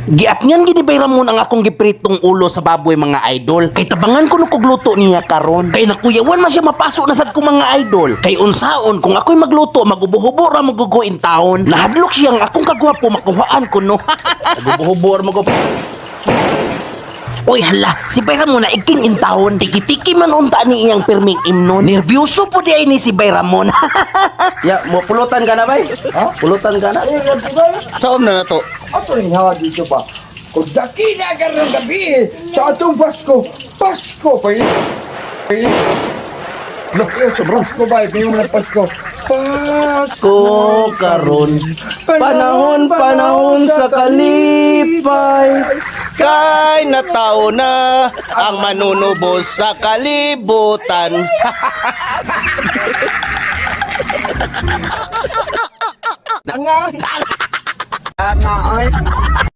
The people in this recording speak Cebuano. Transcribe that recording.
Giatngan gini bay Ramon ang akong gipritong ulo sa baboy, mga idol. Kay tabangan ko no kog luto niya karon. Kay nakuyawan man siya, mapaso na sad ko, mga idol. Kay unsaon kung ako'y magluto, magubo-hubo ra magugo in taon. Nahadlok siya ang akong kagwapo makuhaan ko no. Gubo-hubo ra magubo. Oy hala, si Bay Ramon na iking in taon. Tiki-tiki man unta ni iyang pirming imnon. Nervyoso po di ay ni si Bay Ramon. Ya, mo pulutan ka na bay? Ha? Pulutan ka na? Eh, ganito ba? Saom na na to. Ato rin ha dito ba? Kung dakila ka ng gabi sa atong Pasko, Pasko pa yun. Sobrang Pasko ba? Ito yung Pasko. Pasko Ko karon panahon, panahon sa kalipay, kay natao na ang manunubos sa kalibutan. Nga, ay.